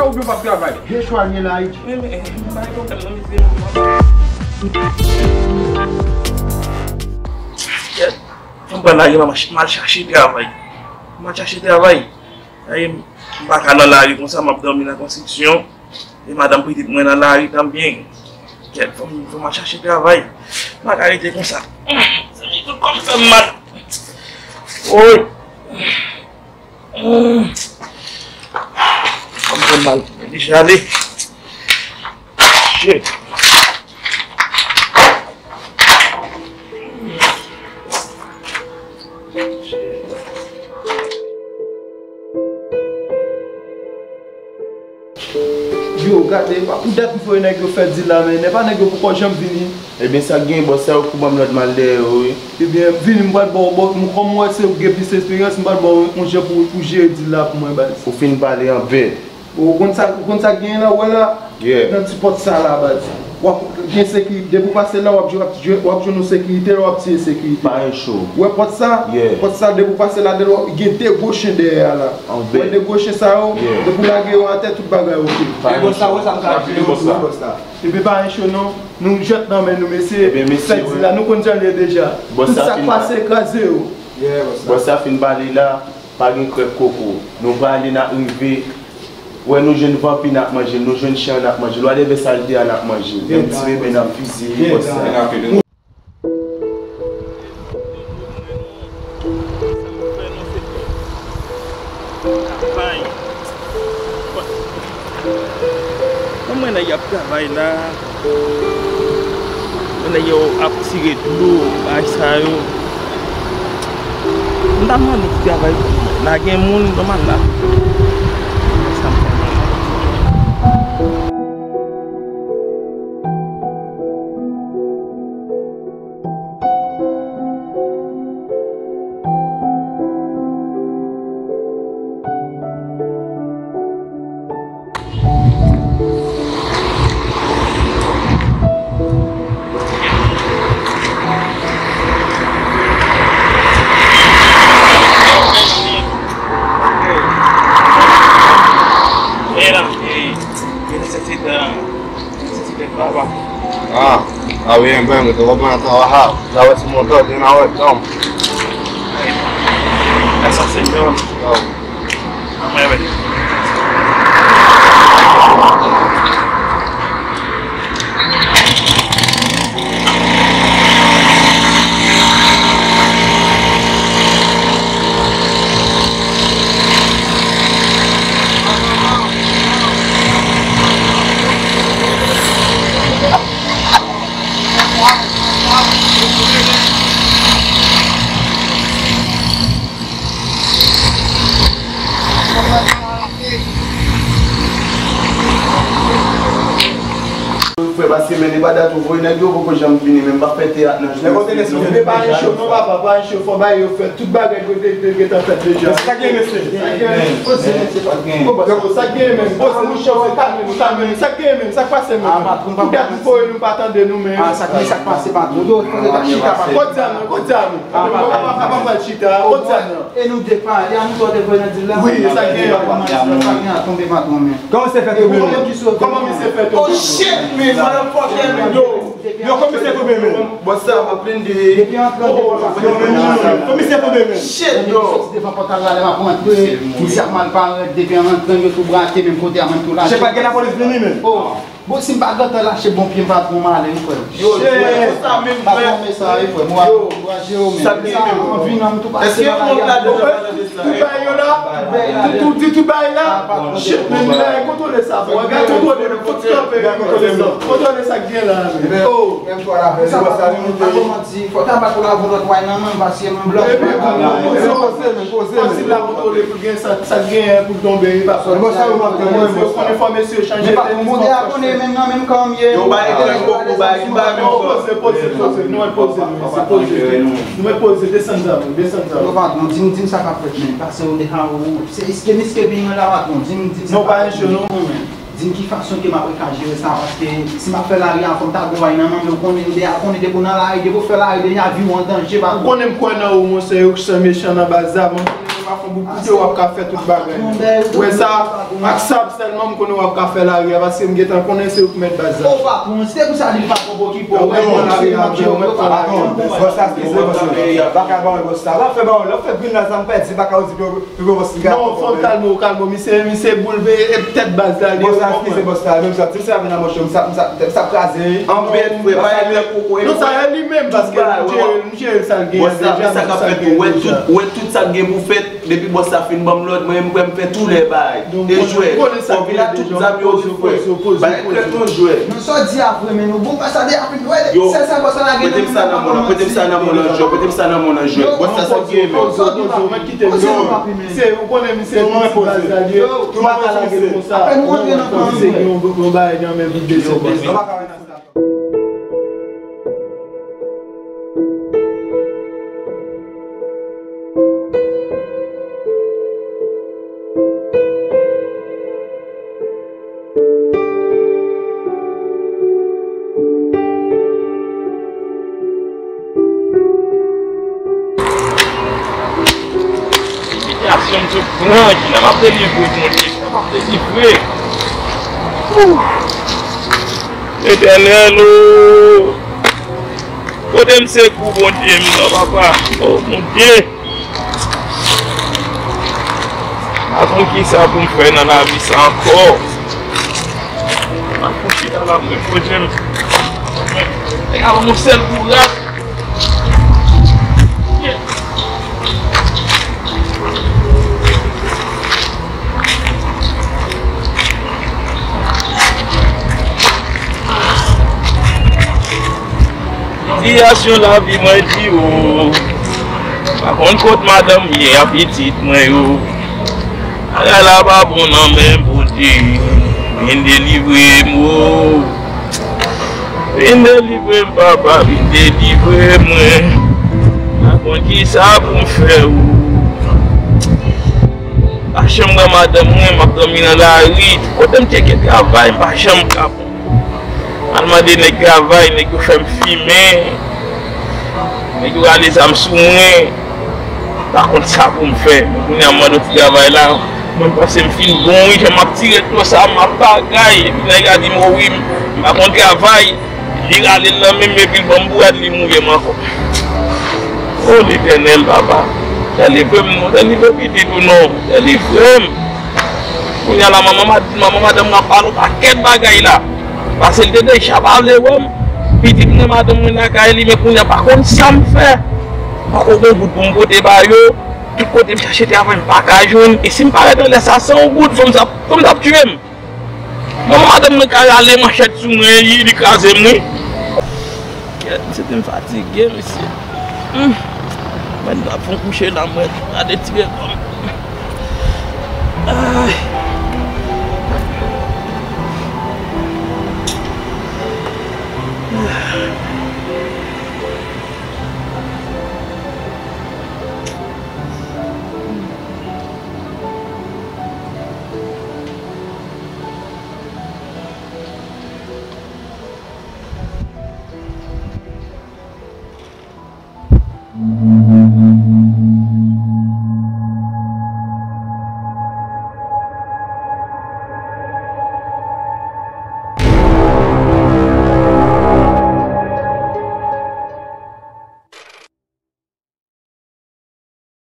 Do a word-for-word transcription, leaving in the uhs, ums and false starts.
Ou byen p ap travay. Joshua, li la, Haiti. Men, men, men, bay pwoblèm nan, mesye. Kèt, fò m pral lage, m al ch-, m al chache travay. M al chache travay. Ay, m pa ka nan lari konsa, m ap dòmi nan konstriksyon. E madanm pitit mwen nan lari tanbyen. Kèt, fò m, fò m al chache travay. M pa ka rete konsa. Tout kò m fè m mal. Woy. Kò m fè m mal. Deja ale. Shit. Yo, gade, e pa pou dat m voye nèg yo fè dil la, men e pa nèg yo poko janm vini. Ebyen, sa k gen, bòs, sa yo kou ban m lòd m al dèyè yo, wi. Ebyen, vini, m pral ba w, bò, m, kòm m wè se ou k gen plis esperyans, m pral ba w yon jan pou, pou jere dil la pou mwen, baz. Ou fin pale anpè. Ou konn sa, ou konn sa k genyen la, ou wè la? Yeah. Nan ti pòt sa la, baz. W ap gen sekirite. Depi w pase la, w ap jwe, w ap jwe, w ap jwenn yon sekirite la, w ap tiye sekirite. Pa gen cho. Ou wè pòt sa? Yeah. Pòt sa, depi w pase ladan l, w ap gen de gwo chen dèyè a la. Ou wè de gwo chen sa yo? Yeah. Depi w lage yo atè, tout bagay oke. Pa gen cho. Epi pa gen cho non. Nou jwenn nan men nou, mesye. Ebyen, mesye, fè di la, nou konn jan l ye deja. Tout sa k pase, kraze yo. Yeah, bòs la. Bòs la fin pale la. Pa gen krèk koko. Nou prale, n ap rive. Wè, nou jwenn vanpi, n ap manje l. Nou jwenn chen an, n ap manje l. Whatever sa l te a, n ap manje l. Menm ti bebe, n ap fiziye li konsa. Mwen, mwen, nèg y ap travay la. Nèg yo ap tire dlo, bagay sa yo. M ta mande ki travay pou mwen. La gen moun, nòmal la. Sa m fè. Ah, está bien, ven, que te voy a poner a trabajar. Ya ves un montón, de una vez, toma. Esa señora. Vamos a ver. Frè, paske men e pa dat ou voye nèg yo, poko janm vini, men m pa fè teyat nan jounen. Nèg kote mesye, pa yon cho non papa, pa yon cho, fò bagay yo fèt, tout bagay dwe gentan fèt deja. Sa gen mesye. Sa gen, poze mesye, pa gen. Sa gen menm, poze mesye, sa gen menm, sa k pase menm. Pou dat ou voye nou pa tande nou menm. Sa k pase patwon, yo poze ta chita patwon. Kot zam nan, kot zam nan. Apa pral chita, kot zam nan. E nou depan, e a nou tò te voye nan dil la. Wi, e sa k genyen. Sa k genyen, tonbe patwon men. Kòman se fè tonbe men? Kòman misye fè tonbe? Oh shit, man, motherfucker, yo. Yo, kòman misye tonbe men? Bòs sa, m ap plende. Depi antre devan patwon. Yo, men, men, men, kòman misye tonbe men? Shit, yo. Soti devan pòt la, lè m ap antre, misye ap mal parèt, depi an antre, yo tou brake menm kote a, mwen tou lage. Se pa gen lapolis vini men. Oh. Bon, si m pa gentan lache bon pye m, patwon m ale wi, frè m. Yo, yo, sa menm, frè. Patwon, men sa wi, frè m. Ou ankouraje yo, men sa anvi nan m tou pase. Èske yon moun ladan nan pale de sa? Tout bagay yo la. Tout, tout, tout bagay la. Shit, men, men, kontwole sa, bro. Gade, kontwole, kontwole sa. Kontwole sa k gen la, men. Oh. Sa pa bon, pa bon manti. Fò ta bat pou lavi lòt way nan men, paske m blòf. Epi, poze, poze, men, poze, men. Fasil la, kontwole pou gen sa, sa k genyen pou l tonbe, e pa sòt. Bon, sa yo, m ap tann, mwen, fò, fò mesye chanje. Men pa konn bonde a konnen menm nan menm kòm ye. Yo, ba ete la, yo, ba ete la. Poze, poze, poze. Nou mèt poze, nou mèt poze. Nou mèt poze, desann zam ou, desann zam ou. Yo, patwon, di m, di m sa k ap fèt, men. Pase yo deja, ou, se iske miske vin la, patwon. Di m, di m sa k ap fèt. Non, pa enche, non, men. Di m ki fason ke m ap ka jere sa, paske si m ap fè lari a, fò m ta gon bagay nan men m, ou konnen, ou deja konnen depi w nan lari, depi w fè lari, deja vi w an danje, patwon. Ou konnen m kwè nan ou, monchè, yo k san mechan nan baz la, men m konnen yo pa fè Ou koute w ap ka fè tout bagay. Ou wè sa, ak sab sèlman m konnen w ap ka fè lari a, paske m gentan konnen se ou k mèt baz la. O patwon, se te pou sa li pa konn okipe w. Ou mèt pran lari a, ou mèt pran lari a. Bòs la, eskize, bòs la. Baka ba w, bòs la. W ap fè ba w, w ap fè grin la, sa m pèdi, baka w di, yo, yo, bòs la. Non, fò w kalme w, kalme w. Misye, misye boule, e tèt baz la, li. Bòs la, eskize, bòs la. Menm sa, ti misye avè nan mòch yo, m sa, m sa, m sa kraze. Anbèt, frè, pa yon lè koko. Non, sa e li menm, paske m jere l, m jere l, sa l genyen deja, sa l genyen deja. Wè tout, wè tout sa k gen pou fèt. Depi bòs la fin ban m lòd, mwen menm, m fè tou lè bay. E jwè, fò vin ak tout zam yo, wi, frè. Bay krèt yon jwè. Non, sa w di a vre, men nou bon, pa sa de apil, wè, sèl sa bòs la lage nan men nou, prete m sa nan men w nan jwè, prete m sa nan men w nan jwè. Bòs la se gye, men. Poze, poze, ou mèt kite m. Misye, ou konnen misye piti baz la, li pa ka lage l konsa. Apèn nou antre nan fanmi. Se yon, yon bagay nan men vide, se bòs la. Imilyasyon m sot pran, ki lè m ap delivre, Bondye, ki lè m ap delivre. Ooh. Etènèl, o, kote m sekou, Bondye m nan, papa? O, Bondye, m pa konn kisa pou m fè nan lavi sa ankò. M pa konn chita la, mwen, Bondye m. Nèg la ban m yon sèl kou rat. Sitiyasyon lavi mwen di w, pa konn kot madanm ye a pitit mwen yo. Bagay la pa bon nan men Bondye, vin delivre m o. Vin delivre m, papa, vin delivre mwen. Pa konn kisa pou m fè o. Pa janm wè madanm mwen, m ap dòmi nan lari. Kote m te gen travay, m pa janm ka pran. M al mande nèg travay, nèg yo fè m fimen. Nèg yo rale zam sou mwen. Pa konn sa pou m fè. Men kounye a m mande yon ti travay la. Mwen panse m fin bon wi, jan m ap tire dlo sa, m ap bagay. Epi nèg la di m, o wi, m pa konn travay. Li rale l nan men m, epi l ban m bourad, li mouye m ankò. O Letènèl, papa, delivre m non, delivre pitit ou non, delivre m. Kounye a la, manman, manman madanm nan ap pale yon pakèt bagay la. Paske l te deja pa vle wè m. Pitit mwen, madanm mwen lakay li, men kounye a pa konn sa m fè. Pako gen goud pou m pote ba yo. Tout kote m chache travay, m pa ka jwenn. E si m parèt anlè sa san yon goud, fanm sa, fanm sa ap tiye m. Manman madanm mwen ka rale manchèt sou mwen, li, li kraze m, wi. Kèt, misye te m fatige, mesye. Hmm. Mwen ta fon kouche la, mwen gade tire kò m. Ay.